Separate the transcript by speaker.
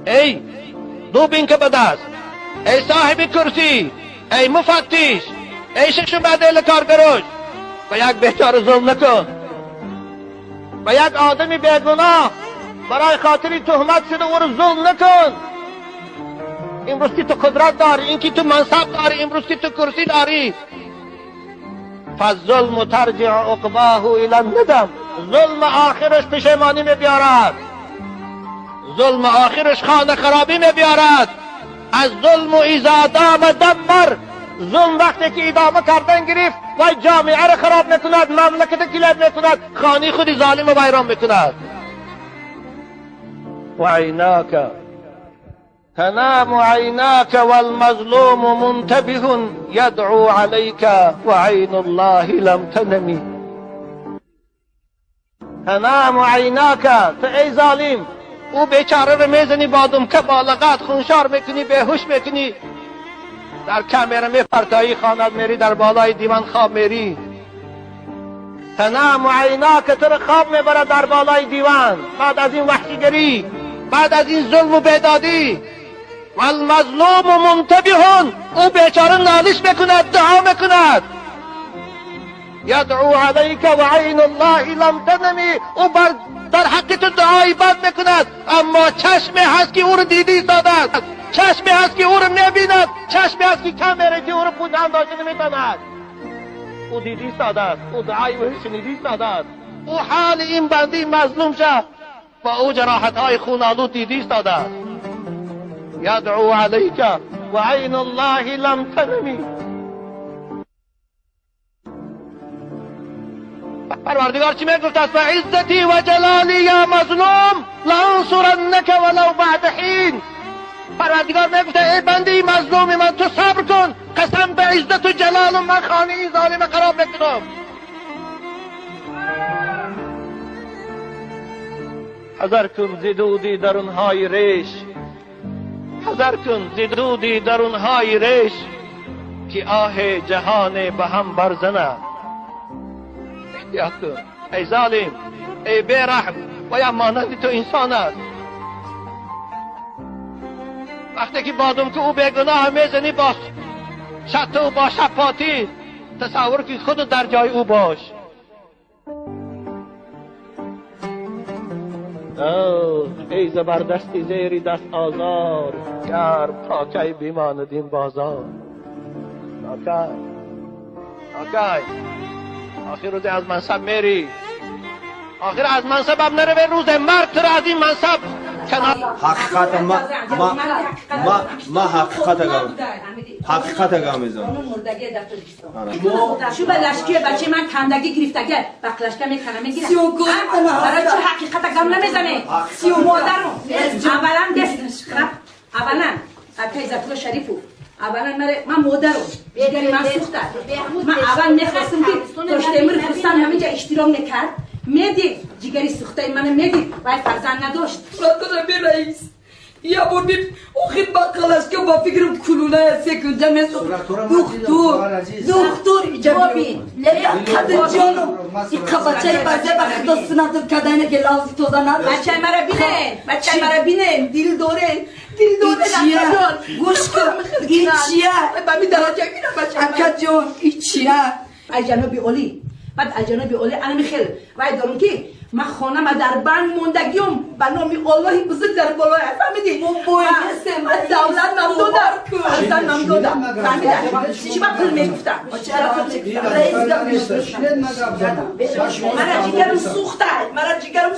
Speaker 1: ای دوبین که بدست، ای صاحب کرسی، ای مفتش، ای ششم بعد کارگروش، با یک بیچاره ظلم نکن. با یک آدمی بیگناه برای خاطری تهمت شده او رو ظلم نکن. امروز که تو قدرت داری، این که تو منصب داری، امروز که تو کرسی داری، فالظلم ترجع عقباه الى الندم. ظلم آخرش پشیمانی می بیارد، ظلم آخرش خانه خرابی می بیارد. از ظلم و اذا دام دمر. ظلم وقتی که ادامه کردن گرفت و جامعه را خراب میکند، مملکت کلاب میکند، خانه خود ظالم و ویران میکند. و عیناک تنام عیناک والمظلوم منتبه یدعو علیک و عین الله لم تنمی. تنام عیناک، تو ای ظالم او بیچاره رو میزنی بادم که بالغت خونشار میکنی، بیهوش میکنی، در کامره میپرتایی، خانت میری، در بالای دیوان خواب میری. تنام عیناک، تو رو خواب میبره در بالای دیوان. بعد از این وحشیگری، بعد از این ظلم و بیدادی، والمظلوم منتبه، او بیچاره نالش میکند، دعا میکند. یدعو علیک و عین الله لم تنمی. او بر در حق تو دعای بد میکند، اما چشمی هست که او رو دیدی ایستاده است، چشمی هست که او رو میبیند، چشمی هست که کم که او رو پوشان داشته نمیتواند. او دیدی ایستاده است، او دعای او شنیدی ایستاده است، او حال این بندی مظلوم شد با او جراحت های خون آلود دیدی ایستاده است. یدعو علیک و عین الله لم تنمی. پروردگار چی میگفت است؟ و عزتی و جلالی یا مظلوم لانصرنک ولو بعد حین. پروردگار میگفت ای بنده مظلوم من، تو صبر کن، قسم به عزت و جلال من خانه این ظالم خراب میکنم. حذر کن ز دودی درونهای ریش، حذر کن ز دودی درونهای ریش، که آه جهان به هم برزنه. احتیاط کن ای ظالم، ای بیرحم، و یا مانند تو انسان است. وقتی که بادم که او بیگناه میزنی با شط و با شپاتی، تصور که خود در جای او باش. ای زبردستی زیری دست آزار، گرم تا کی بیماند این بازار. تا کی، تا کی آخر روز از منصب میری، آخر از منصب هم نره، روز مرگ تو را از این منصب کنار.
Speaker 2: حقیقت ما ما ما ما حقیقت گام، حقیقت گام میزنم.
Speaker 3: شو به لشکی بچه من کندگی گرفتگه با قلشکه میکنه میگیره. برای چه حقیقت گام نمیزنه؟ مادرم اولا دست اولا عزت الله شریفو اولا من مادرم جگری من سوخته. من اول میخواستم که تاشتمیر فرستان همینجا اشتراک نکرد، میدید جگری سوخته من میدید وای فرزند نداشت.
Speaker 4: ربی رئیس یا بور بی آخر بقلش که با فکرم کلوله سکونجا میسو دکتر دکتر ایجابی قدر جانم این بچه بچه بخدا سنتم کردنه که لازی توزن نداشت.
Speaker 3: بچه مرا بینه، بچه مرا بینه، دل داره، دل داره.
Speaker 4: گوش کن این چیه؟
Speaker 3: با می درجه میرم بچه
Speaker 4: اکا جان این چیه؟
Speaker 3: از جناب علی، بعد از جناب علی انا میخیل وای دارم که من خانه ما در بند موندگیم به نام الله بزرگ در بالای فهمیدی؟ من دولت نم دادم، فرزند نم دادم، فهمیدی؟ چی با پول میگفتم؟ مرا جگرم سوخته، مرا جگرم